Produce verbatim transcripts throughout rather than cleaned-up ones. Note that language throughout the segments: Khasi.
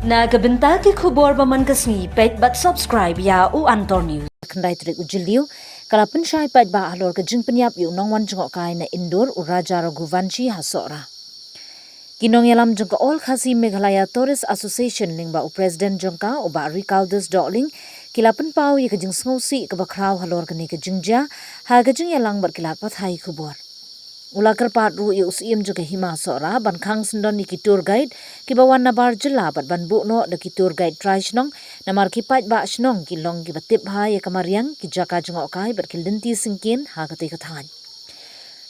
Na ka bynta ki khubor ba man ka sngi, peit bad subscribe ïa u Antor News. Khyndai tarik u Jylliew, ka la pynshai paidbah halor ka jingpynïap ïa u nongwan jngohkai na Indore, u Raja Raghuvanshi ha Sohra. Ki nongïalam jong ka All Khasi Meghalaya Tourist Association lyngba u President jong ka, u Bah Rikaldus Dohling, ki la pynpaw ïa ka jingsngewsih kaba khraw halor kane ka jingjia, ha ka jingïalang bad ki lad pathai khubor. U la kyrpad ruh ïa u Syiem jong ka Hima Sohra ban khang syndon ïa ki tour guide kiba wan nabar jylla bad ban buh noh da ki tour guide trai shnong, namar ki paidbah shnong ki long kiba tip bha ïa ka mariang, ki jaka jngohkai bad ki lynti syngkien ha katei ka thaiñ.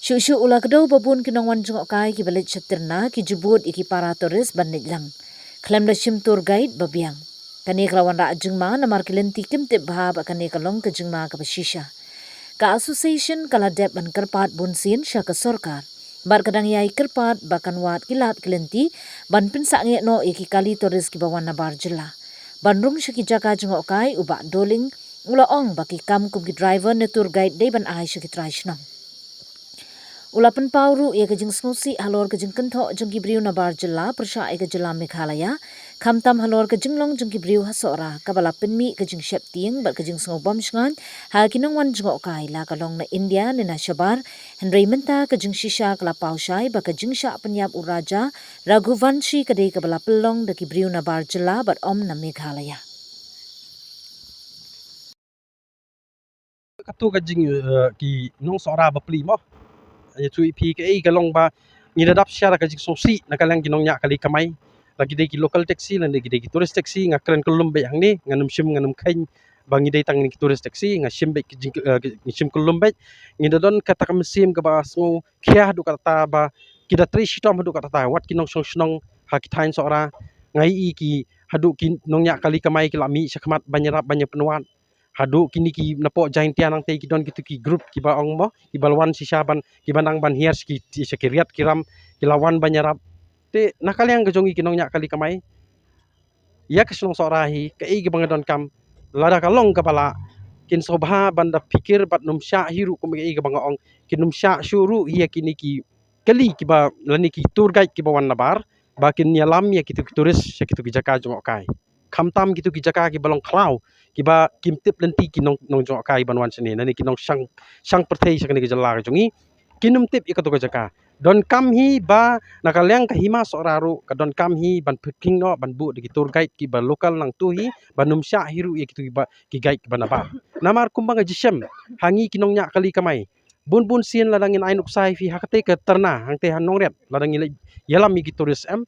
Shuh shuh u la kdew ba bun ki nongwan jngohkai kiba leit sha Tirna ki ju bud ïa ki para tourist ban leit lang khlem da shim tour guide ba biang. Kane ka la wanrah jingma namar ki lynti kim tip bha bad kane ka long ka jingma kaba shisha. Ka association ka la dep ban kyrpad bunsien sha ka sorkar bad ka dang ïai kyrpad ba kan wad ki lad ki lynti ban pynsangeh noh ïa ki kali tourist kiba wan nabar jylla. Ban rung sha ki jaka jngohkai, u Bah Dohling u la ong ba ki kam kum ki driver ne tour guide dei ban ai sha ki trai shnong. U la pynpaw ruh ïa ka jingsngewsih halor ka jingkynthoh jong ki briew nabar jylla pyrshah ïa ka jylla Meghalaya, khamtam halor ka jinglong jong ki briew ha Sohra, kaba la pynmih ka jingsheptieng bad ka jingsngewbam shngaiñ ha ki nongwan jngohkai, la ka long na India ne na shabar. Hynrei mynta ka jingshisha ka la paw shai ba ka jingshah pynïap u Raja Raghuvanshi ka dei kaba la pynlong da ki briew nabar jylla bad ym na Meghalaya. Kato ka jing, eh, ki nong Sohra bapli mo. Ïathuh ïa phi kaei ka long ba ngi da dap sha ka jingsngewsih na ka liang ki nongñiah kali kamai. La ki dei ki local taxi, la ki dei ki tourist taxi, nga kren kyllum beit hangne, ngam shim ngam kheiñ ba ngi dei tang ki tourist taxi, nga shim beit ki jing, eh, ki, nga shim kyllum beit. Ngi da don kata ka mynsiem kaba sngewkhia haduh katta ba ki da trei shitom haduh katta, wat ki nongshong shnong ha ki thaiñ Sohra. Nga ïohi ki haduh ki nongñiah kali kamai ki la mih shakhmat ban ïarap ban ïapynwad. Haduh kine ki napoh Jaintia nangtei ki don kito ki group kiba ong mo, kiba la wan shisha ban, kiba nang ban hiar sha ki, sha ki riat ki ram, ki la wan ban ïarap. Te na ka liang ka jong ngi ki nongñiah kali kamai, ïa ka shnong Sohra hi, kaei kaba nga donkam, lada ka long kaba lah, kin sngewbha ban da phikir bad nym shah hi ruh kum kaei kaba nga ong, kin nym shah shuh ruh hi ïa kine ki kali kiba, lane ki tour guide kiba wan nabar, ba kin ïalam ïa kito ki tourist sha kito ki jaka jngohkai. Khamtam kito ki jaka kiba long khlaw, kiba kim tip lynti ki nong, nong jngohkai ban wan shane, lane ki nongshang, shang pyrthei sha kane ka jylla ka jong ngi, kin nym tip ïa kato ka jaka. Donkam hi ba na ka liang ka Hima Sohra ruh ka donkam hi ban pynkhing noh, ban buh da ki tour guide kiba local nangto hi, ban nym shah hi ruh ïa kito kiba, ki guide kiba nabar. Namar kumba nga ju shem, ha ngi ki nongñiah kali kamai, bun bun sien lada ngin ai nuksa ïa phi ha katei ka Tirna, hangtei ha Nongriat, lada ngi leit ïalam ïa ki tourist em.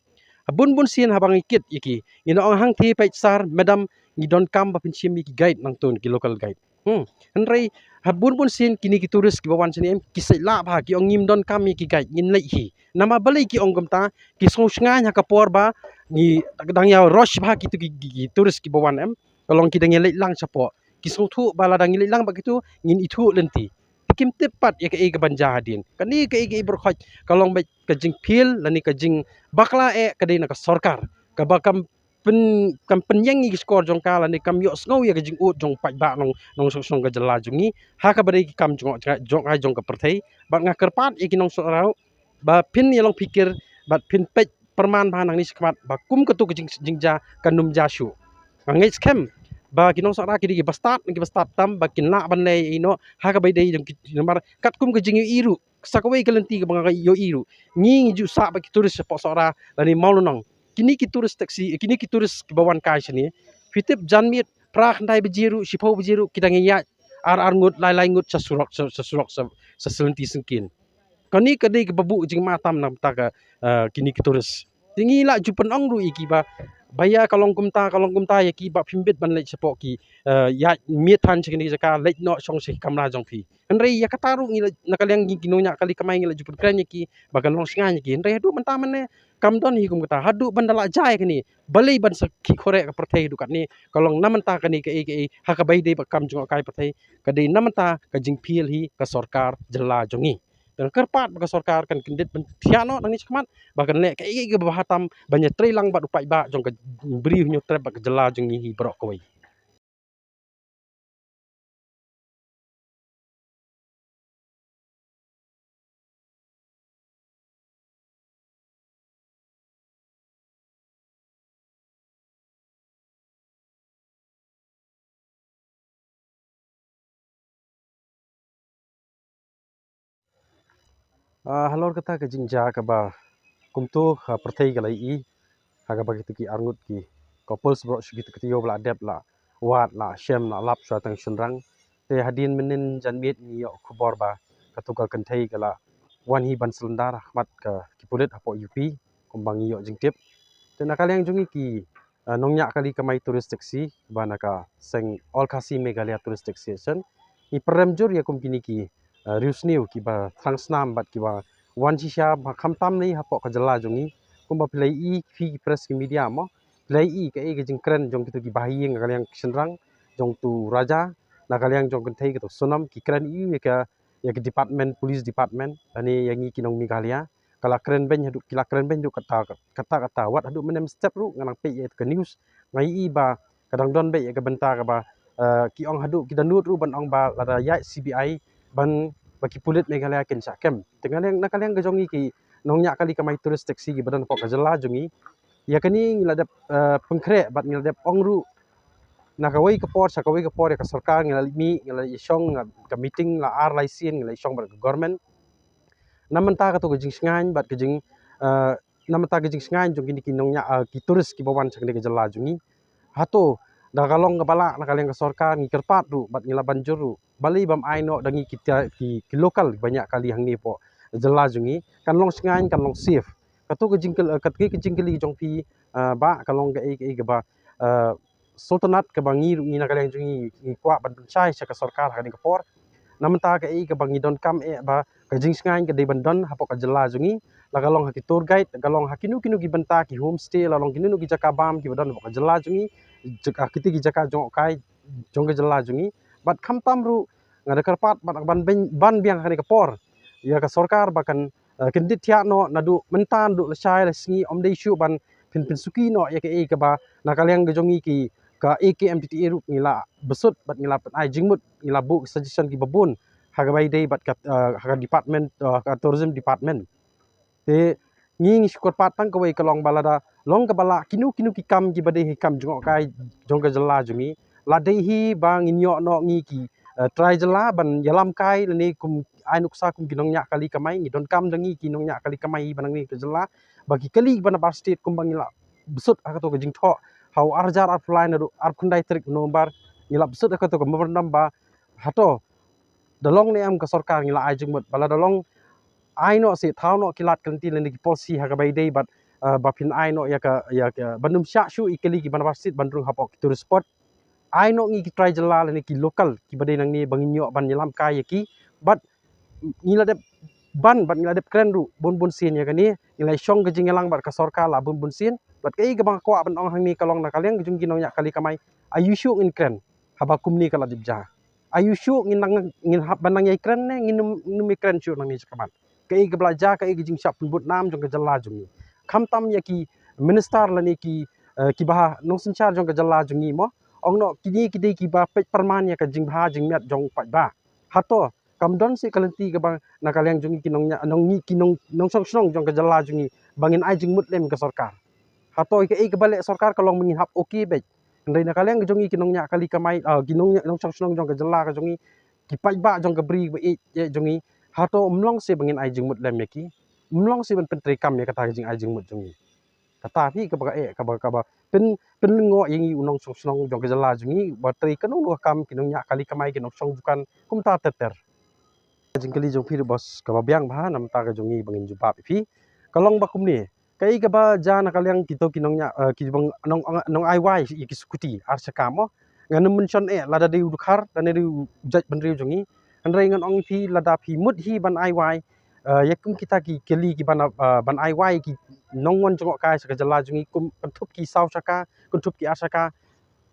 Bun bun sien haba ngi kit ïa ki, ngin ong hangtei peit sir, madam, ngi donkam ba phin shim ïa ki guide nangto, ki local guide. Hmm. Hynrei ha bun bun sien kine ki tourist kiba wan shane em, ki sait lah bha, ki ong ngim donkam ïa ki guide, ngin leit hi. Namar balei ki ong kumta, ki sngew shngaiñ ha ka por ba ngi dang ïa rush bha kito ki, ki, ki tourist kiba wan em. Ka long ki dang ïa leit lang shapoh. Ki sngewthuh ba lada ngi leit lang bad kito ngin ithuh lynti. Te kim tip pat ïa kaei kaban jia hadien. Kane kaei kaei baroh khoit ka long beit ka jingphiel lane ka jingbakla eh ka dei na ka sorkar. Kaba kam pyn, kam pynïeng ïa ki shkor jong ka lane kam ïohsngew ïa ka jingud jong paidbah nong, nongshong shnong ka jylla jong ngi. Ha kaba dei ki kam jong, jong, jong ka pyrthei. Bad nga kyrpad ïa ki nongshong rau ba phin ïa long phikir bad phin peit pyrman bha nangne shakhmat ba kum kato ka jing, jingjia kan nym jia shuh. Nga ngeit skhem ba ki nong Sohra ki dei kiba stad, kiba stad tam ba kin lah ban leh ïa ino ha kaba ïadei jong ki, namar katkum ka jingïohi ruh, sa kawei ka lynti kaba nga ïohi ruh, ngi ngi ju sah bad ki tourist shapoh Sohra lane Mawlynnong. Kine ki tourist taxi, kine ki tourist kiba wan kai shane, phi tip janmiet phra khyndai baje ruh, shiphew baje ruh ki dang ïaid ar ar ngut, lai lai ngut sha surok, sha, sha surok, sha, sha lynti syngkien. Kane ka dei kaba buh jingma tam na ka bynta ka, eh, kine ki tourist. Te ngi la ju pynong ruh ïa ki ba, ba ïa ka long kumta, ka long kumta ïa ki ba phim bit ban leit shapoh ki, eh, ïaid miet than sha kine ki jaka, leit noh shong sha ki kamra jong phi. Hynrei ïa kata ruh ngi la, na ka liang ngi ki nongñiah kali kamai ngi la ju pynkren ïa ki ba kan long shngaiñ ïa ki. Hynrei haduh mynta mynne kam don hi kum kata, haduh ban da la jia ïa kane. Balei ban sa khih khoreh ka pyrthei haduh katne, ka long na mynta kane kaei kaei ha kaba ïadei bad kam jngohkai pyrthei, ka dei na mynta ka jingphiel hi ka sorkar jylla jong ngi. Te nga kyrpad ba ka sorkar kan kyndit ban thiah noh nangne shakhmat, ba kan leh kaei kaei kaba bha tam ban ïatrei lang bad u paidbah jong ka Bri u Hynñiewtrep bad ka jylla jong ngi hi baroh kawei. Ah, halor kata ka jingjia kaba kumto, ah, pyrthei ka la ïohi ha kaba kito ki arngut ki couples bro shu kito ki ïoh ba la dep la wad la shem la lap shuwa tang shynrang. Te hadien mynnin janmiet ngi ïoh khubor ba kato ka kynthei ka la wan hi ban surrender ha khmat ka ki pulit hapoh U P kumba ngi ïoh jingtip. Te na ka liang jong ngi ki, ah, nongñiah kali kamai tourist taxi ba na ka seng All Khasi Meghalaya Tourist Taxi Association, ngi pyrem jur ïa kum kine ki, ah, riewsniew kiba thrang snam bad kiba wan shisha ba khamtam ne hapoh ka jylla jong ngi. Kumba phi la ïohi phi ki press ki media mo, phi la ïohi kaei ka jingkren jong kito ki bahaïing ka liang shynrang jong uto u Raja, na ka liang jong kynthei kato u Sonam, ki kren ïa ka, ïa ka department, police department lane ïa ngi ki nong Meghalaya. Ka la kren beiñ haduh, ki la kren beiñ haduh katta katta katta, wat haduh mynne mynstep ruh nga nang peit ïa ka news, nga ïohi ba ka dang don beit ïa ka bynta kaba, eh, ki ong haduh ki dohnud ruh ban ong ba lada ïaid C B I ban, ba ki pulit Meghalaya kin shah kem. Te nga liang, na ka liang ka jong ngi ki nongñiah kali kamai tourist taxi kiba don hapoh ka jylla jong ngi, ïa kane ngi la dep, eh, pynkhreh bad ngi la dep ong ruh na kawei ka por sha kawei ka por ïa ka sorkar, ngi la mih, ngi la ïashong, ah, ka meeting la ar lai sien, ngi la ïashong bad ka government. Na mynta kato ka jingshngaiñ bad ka jing, ah, na mynta ka jingshngaiñ jong kine ki nongñiah, ah, ki tourist kiba wan sha kane ka jylla jong ngi. Hato da ka long kaba lah na ka liang ka sorkar, ngi kyrpad ruh bad ngi la ban jur ruh, balei bym ai noh da ngi kita ki, ki local ba ñiah kali hangne hapoh jylla jong ngi? Kan long shngaiñ, kan long safe? Kato ka jingkyl-, ah, kat ka jingkylli jong phi, ah, bah, ka long kaei kaei kaba, ah, sngewtynnat kaba ngi ruh ngi na ka liang jong ngi ngi kwah ban pynshai sha ka sorkar ha kane ka por. Na mynta kaei kaba ngi donkam eh ba ka jingshngaiñ ka dei ban don hapoh ka jylla jong ngi, la ka long ha ki tour guide, la ka long ha kino kino ki bynta, ki homestay, la long kino kino ki jaka bam kiba don hapoh ka jylla jong ngi, jaka, kiti ki jaka jngohkai jong ka jylla jong ngi. Bad khamtam ruh nga da kyrpad bad ban biang, ban biang ha kane ka por ïa ka sorkar ba kan, eh, kyndit thiah noh naduh mynta, naduh lashai lashisngi, ym dei shuh ban pyn, pynsuki noh ïa kaei kaba na ka liang ka jong ngi ki ka A K M T T A ruh ngi la bsut bad ngi la pynai jingmut, ngi la buh suggestion kiba bun ha kaba ïadei bad ka, eh, ha ka department, eh, ka tourism department. Te ngi ngi shu kyrpad tang kawei ka long ba lada long kaba lah kino kino ki kam kiba dei hi kam jngohkai jong ka jylla jong ngi, la dei hi ba ngin ïoh noh ngi ki, eh, trai jylla ban ïalam kai lane kum ai nuksa kum ki nongñiah kali kamai. Ngi donkam da ngi ki nongñiah kali kamai hi ba nangne ka jylla, ba ki kali ba na bar state kumba ngi la bsut ha kato ka jingthoh ha u ar hajar arphew lai naduh arphew khyndai tarik November, ngi la bsut ha kato ka memorandum ba hato da long ne em ka sorkar ngi la ai jingmut, ba lada long ai noh seh, thaw noh ki lad ki lynti lane ki policy ha kaba ïadei bad, eh, ba phin ai noh ïa ka, ïa ka, ban ym shah shuh ïa ki kali kiba na bar state ban rung hapoh ki tourist spot. Ai noh ngi ki trai jylla lane ki local kiba dei nangne ba ngin ïoh ban ïalam kai ïa ki. Bad ngi la dep ban, bad ngi la dep kren ruh bun bun sien ïa kane, ngi la shong ka jingïalang bad ka sorkar la bun bun sien. Bad kaei kaba nga kwah ban ong hangne ka long na ka liang ka jong ki nongñiah kali kamai, aïu shuh ngin kren haba kumne ka la dep jia? Aïu shuh ngin nang, ngin hap ban nang ïai kren ne ngin ym, ngin ym ïai kren shuh nangne shakhmat? Kaei kaba la jia, kaei ka jingshah pynbud nam jong ka jylla jong ngi. Khamtam ïa ki minister lane ki, eh, kiba ha nongsynshar jong ka jylla jong ngi mo, ong noh kine ki dei kiba peit pyrman ïa ka jingbha jingmiat jong u paidbah. Hato kam don seh ka lynti kaba na ka liang jong ngi ki nongñiah, nong ngi ki nong, nongshong shnong jong ka jylla jong ngi ba ngin ai jingmut lem ka sorkar? Hato kaei kaba leh sorkar ka long ba ngin hap okay beit? Hynrei na ka liang ka jong ngi ki nongñiah kali kamai, ah, ki nongñiah, nongshong shnong jong ka jylla ka jong ngi, ki paidbah jong ka bri ba ïeit jong ngi, hato ym long seh ba ngin ai jingmut lem ïa ki? Ym long seh ban pyntreikam ïa kata ka jingai jingmut jong ngi? Kata hi kaba ka eh, kaba, kaba pyn, pynlyngngoh ïa ngi u nongshong shnong jong ka jylla jong ngi ba trei kano kano ka kam, ki nongñiah kali kamai, ki nongshong jingkyrkhu kumta ter ter. Jingkylli jong phi ruh boss kaba biang bha, na mynta ka jong ngi ba ngin jubab ïa phi ka long ba kumne. Kaei kaba jia na ka liang kito ki nongñiah, eh, kiba nong, nong, nong ai wai ïa ki scooty ar shaka mo. Ngan ym mention eh lada dei u dkhar lane dei u jaitbynriew jong ngi. Hynrei ngan ong ïa phi, lada phi mut hi ban ai wai, eh, ïa kum kita ki kali kiba na, eh, ban ai wai ki nongwan jngohkai sha ka jylla jong ngi, kum kynthup ki saw shaka, kynthup ki ar shaka,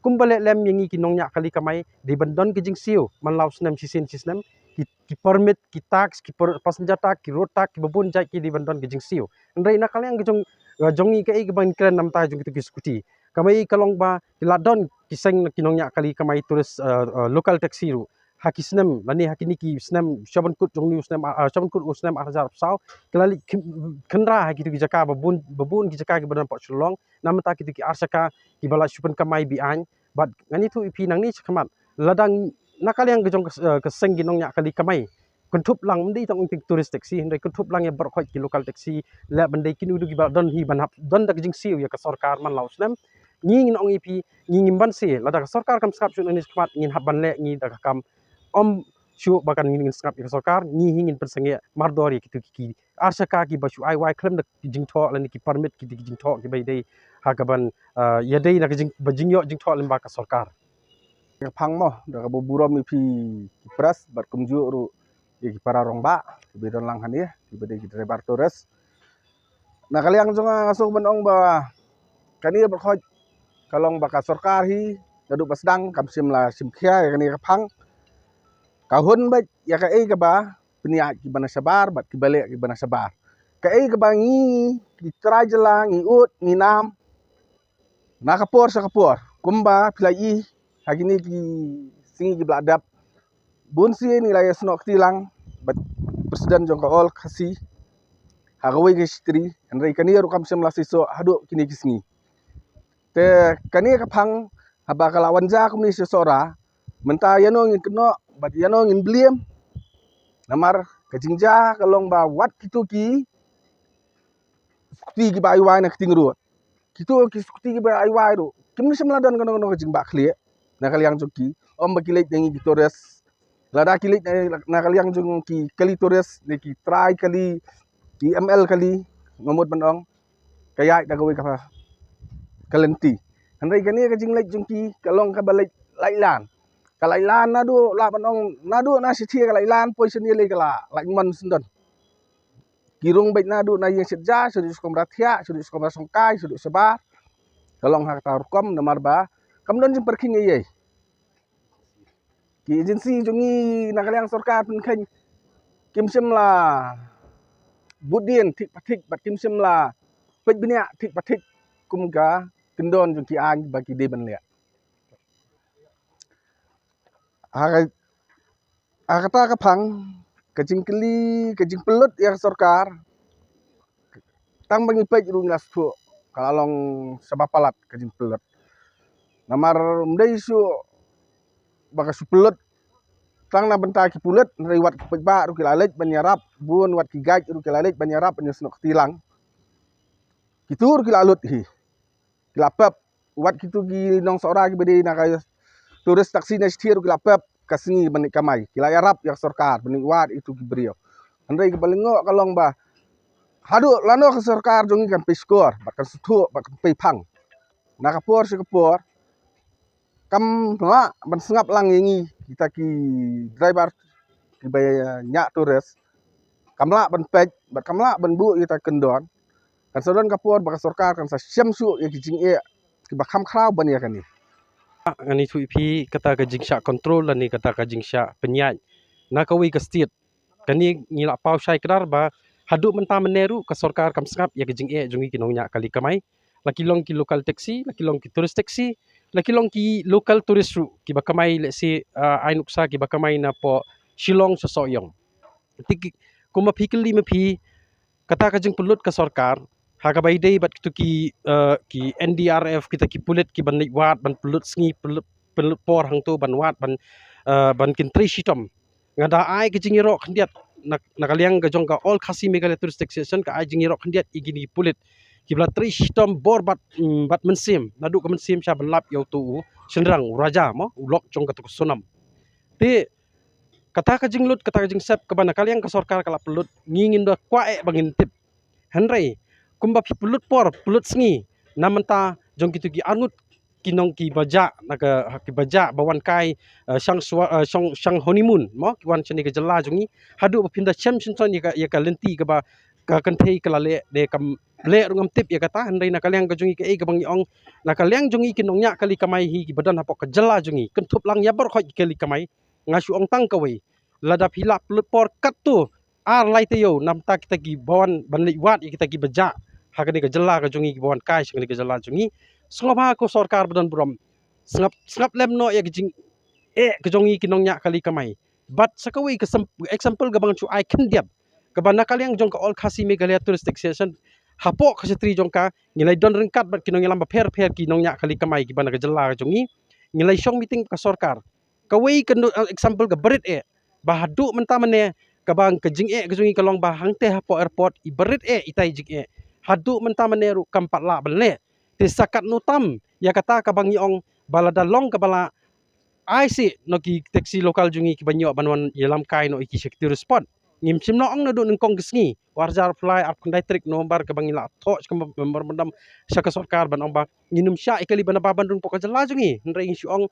kumba leh lem ïa ngi ki nongñiah kali kamai, dei ban don ka jingsiew man la u snem shisien shisnem. Ki, ki permit, ki tax, ki per, passenger tax, ki road tax, kiba bun jait ki dei ban don ka jingsiew. Hynrei na ka liang ka jong, eh, jong ngi kaei kaba ngin kren na mynta jong kito ki scooty, kamai ka long ba ki la don ki seng ki nongñiah kali kamai tourist, eh, eh, local taxi ruh ha ki snem lane ha kine ki snem shaban kut jong une u snem, ah, shaban kut u snem ar hajar arphew saw, ki la leit khyn, khynra ha kito ki jaka ba bun, ba bun ki jaka kiba don hapoh Shillong. Na mynta kito ki ar shaka kiba la shu pynkamai be-aiñ. Bad ngan ïathuh ïa phi nangne shakhmat, lada na ka liang ka jong ka, eh, ka seng ki nongñiah kali kamai, kynthup lang, ym dei tang ong tourist taxi, hynrei kynthup lang ïa baroh khoit ki local taxi, leh ban dei kino kino kiba don hi ban hap don da ka jingsiew ïa ka sorkar man la u snem. Ngi ngin ong ïa phi, ngi ngim banse, lada ka sorkar kam sngap shuh nangne shakhmat, ngin hap ban leh ngi da ka kam. Ym shuh ba kan ngin sngap ïa ka sorkar, ngi hi ngin pynsangeh mardor ïa kito ki, ki arshaka kiba shu ai wai khlem da ki jingthoh lane ki permit, ki, ki jingthoh kiba ïadei ha kaban, ah, ïadei na ka jing, ba jingïoh jingthoh lyngba ka sorkar. Ka phang mo, da kaba burom ïa phi ki press, bad kumjuh ruh ïa ki para rangbah kiba don lang hangne, kiba dei ki driver tourist. Na ka liang jong nga nga sngewbha ban ong ba kane baroh khoit ka long ba ka sorkar hi, naduh ba sdang kam shym la shim khia ïa kane ka phang. Ka hun beit ïa kaei kaba pynïaid kiba na shabar bad kiba leh kiba na shabar. Kaei kaba ngi ki trai jylla ngi ud ngi nam na ka por sha ka por, kumba phi la ïohi ha kine ki sngi kiba la dep, bun sien ngi la ïasnoh kti lang bad president jong ka All Khasi ha kawei ka history, hynrei kane ruh kam shym la seisoh haduh kine ki sngi. Te kane ka phang haba ka la wan jia kumne sha Sohra, mynta ïano ngin kynnoh bad ïano ngin blame. Namar ka jingjia ka long ba wat kito ki scooty kiba ai wai na ka tieng rud, kito ki scooty kiba ai wai ruh kim shym la don kano kano ka jingbakla na ka liang jong ki. Ym ba ki leit na ngi ki tourist, lada ki leit na, na ka liang jong ki kali tourist ne ki trai kali, ki M L kali, nga mut ban ong ka ïaid da kawei ka, ka lynti. Hynrei kane ka jingleit jong ki ka long kaba leit laitlan. Ka laitlan naduh lah ban ong naduh na shithi ka laitlan poi shane lei ka la laitmon syndon. Ki rung beit naduh na ïing shet ja, shaduh sha kamra thiah, shaduh sha kamra shongkai, shaduh shabar. Ka long ha kata rukom namar ba kam don jingpyrkhing ei ei. Ki agency jong ngi na ka liang sorkar pynkheiñ kim shym la bud dien thik pa thik bad kim shym la peit bniah thik pa thik kum ka kyndon jong ki aiñ ba ki dei ban leh. Ha ka, ha kata ka phang ka jingkylli, ka jingpynlut ïa ka sorkar, tang ba ngi peit ruh ngi la sngewthuh ka la long shaba palat ka jingpynlut. Namar ym dei shuh ba ka shu pynlut tang na bynta ki pulit, hynrei wat ki paidbah ruh ki la leit ban ïarap, bun wat ki guide ruh ki la leit ban ïarap ban ïasnoh kti lang. Kito ruh ki la lut hi, ki la pep. Wat kito ki nong Sohra kiba dei na ka tourist taxi na shithi ruh ki la pep ka sngi ban leit kamai, ki la ïarap ïa ka sorkar ban leit wad ïa kito ki briew. Hynrei kaba lyngngoh ka long ba haduh lano ka sorkar jong ngi kan pei shkor bad kan sngewthuh bad kan pei phang. Na ka por sha ka por kam lah ban sngap lang ïa ngi kita ki driver kiba ñiah tourist, kam lah ban peit bad kam lah ban buh ïa kita ki kyndon. Kan sa don ka por ba ka sorkar kan sa shem shuh ïa ki jingeh kiba kham khraw ban ïa kane. Ngan ïathuh ïa phi kata ka jingshah control lane kata ka jingshah pynïaid na kawei ka state. Kane ngi la paw shai kdar ba haduh mynta mynne ruh ka sorkar kam sngap ïa ka jingeh jong ngi ki nongñiah kali kamai. La ki long ki local taxi, la ki long ki tourist taxi, la ki long ki local tourist ruh kiba kamai, let's say, ah, ai nuksa kiba kamai napoh Shillong sha Sohiong. Te ki, kumba phi kylli ma phi, kata ka jingpynlut ka sorkar ha kaba ïadei bad kito ki, eh, ki N D R F, kita ki pulit kiban leit wad ban pynlut sngi, pynlut, pynlut por hangto ban wad ban, eh, ban kyntrei shitom. Nga da ai ka jingïaroh khyndiat na, na ka liang ka jong ka All Khasi Meghalaya Tourist Association, ka ai jingïaroh khyndiat ïa kine ki pulit kiba la trei shitom bor bad, mm, bad mynsiem, naduh ka mynsiem sha ban lap ïa uto u shynrang, u raja mo, u lok jong kato ka Sonam. Te kata ka jinglut, kata ka jingsep kaba na ka liang ka sorkar ka la pynlut, ngi ngim da kwah eh ba ngin tip. Hynrei kumba phi pynlut por pynlut sngi na bynta jong kito ki arngut ki nong kiba jah na ka, kiba jah ba wan kai, eh, shang swa-, eh, shang, shang honeymoon mo, ki wan shane ka jylla jong ngi, haduh ba phin da shem shen shen ïa ka, ïa ka lynti kaba ka kynthei ka la leh, de kam leh ruh ngam tip ïa kata. Hynrei na ka liang ka jong ngi kaei kaba ngi ong, na ka liang jong ngi ki nongñiah kali kamai hi kiba don hapoh ka jylla jong ngi, kynthup lang ïa baroh khoit ki kali kamai, nga shu ong tang kawei, lada phi lah pynlut por katto ar lai taïew na bynta kita kiba wan ban leit wad ïa kita kiba jah ha kane ka jylla ka jong ngi, kiba wan kai sha kane ka jylla jong ngi, sngewbha ko sorkar ba don burom, sngap, sngap lem noh ïa ka jingeh ka jong ngi ki nongñiah kali kamai. Bad sa kawei ka sem-, example kaba ngan shu ai khyndiat, kaba na ka liang jong ka All Khasi Meghalaya Tourist Association, hapoh ka shatri jong ka ngi la don ryngkat bad ki nongïalam bapher bapher ki nongñiah kali kamai kiba na ka jylla ka jong ngi, ngi la shong meeting ka sorkar. Kawei ka nu-, example kaba rit eh, ba haduh mynta mynne kaba ka jingeh ka jong ngi ka long ba hangte hapoh airport i barit eh itai jingeh. Haduh mynta mynne ruh kam pat lah ban leh. Te sa katno tam ïa kata kaba ngi ong ba lada long kaba lah, ai sih noh ki taxi local jong ngi kiban ïoh ban wan ïalam kai noh ïa ki sha ki tourist spot. Ngim shym la ong naduh nyngkong ka sngi, u arhajar arphew lai, arphew khyndai tarik November kaba ngi la thoh sha ka memorandum sha ka sorkar ban ong ba ngin ym shah ïa kali ban ïa ba ban rung hapoh ka jylla jong ngi. Hynrei ngi shu ong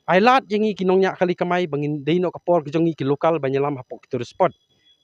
ai lad ïa ngi ki nongñiah kali kamai ba ngin dei noh ka por ka jong ngi ki local ban ïalam hapoh ki tourist spot.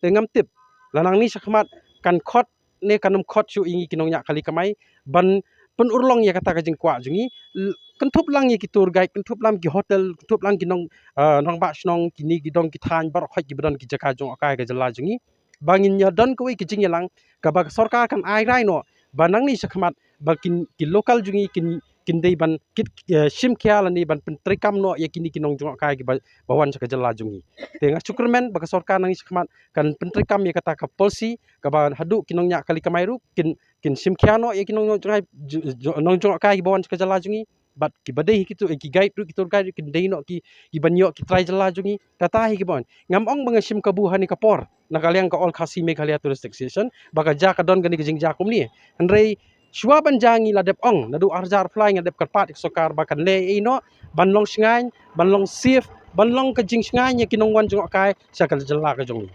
Te ngam tip, la nangne shakhmat kan khot ne kan ym khot shuh ïa ngi ki nongñiah kali kamai ban pynurlong ïa kata ka jingkwah jong ngi. L-, kynthup lang ïa ki tour guide, kynthup lang ki hotel, kynthup lang ki nong, ah, nongbah shnong, kine ki dong ki thaiñ baroh khoit kiba don ki jaka jngohkai ka jylla jong ngi. Ba ngin ïa don kawei ka jingïalang kaba ka sorkar kan ai rai noh ba nangne shakhmat ba kin, ki local jong ngi kin, kin dei ban kit, eh, shim khia lane ban pyntreikam noh ïa kine ki nongjngohkai kiba, ba wan sha ka jylla jong ngi. Te nga shu kyrmen ba ka sorkar nangne shakhmat kan pyntreikam ïa kata ka policy kaba haduh ki nongñiah kali kamai ruh kin, kin shim khia noh ïa ki nong, nongjngohkai, ju-, ju-, nongjngohkai kiba wan sha ka jylla jong ngi. Bad kiba dei hi kito, eh, ki guide ruh, ki tour guide ruh kin dei noh ki, kiban ïoh ki trai jylla jong ngi. Kata hi kiba wan. Ngam ong ba nga shim kabu ha kane ka por na ka liang ka All Khasi Meghalaya Tourist Association ba ka jia ka don kane ka jingjia kumne. Hynrei shuwa ban jia ngi la dep ong, naduh arhajar arphew lai ngi la dep kyrpad ïa ka sorkar ba kan leh ei noh ban long shngaiñ, ban long safe, ban long ka jingshngaiñ ïa ki nongwan jngohkai sha ka jylla ka jong ngi.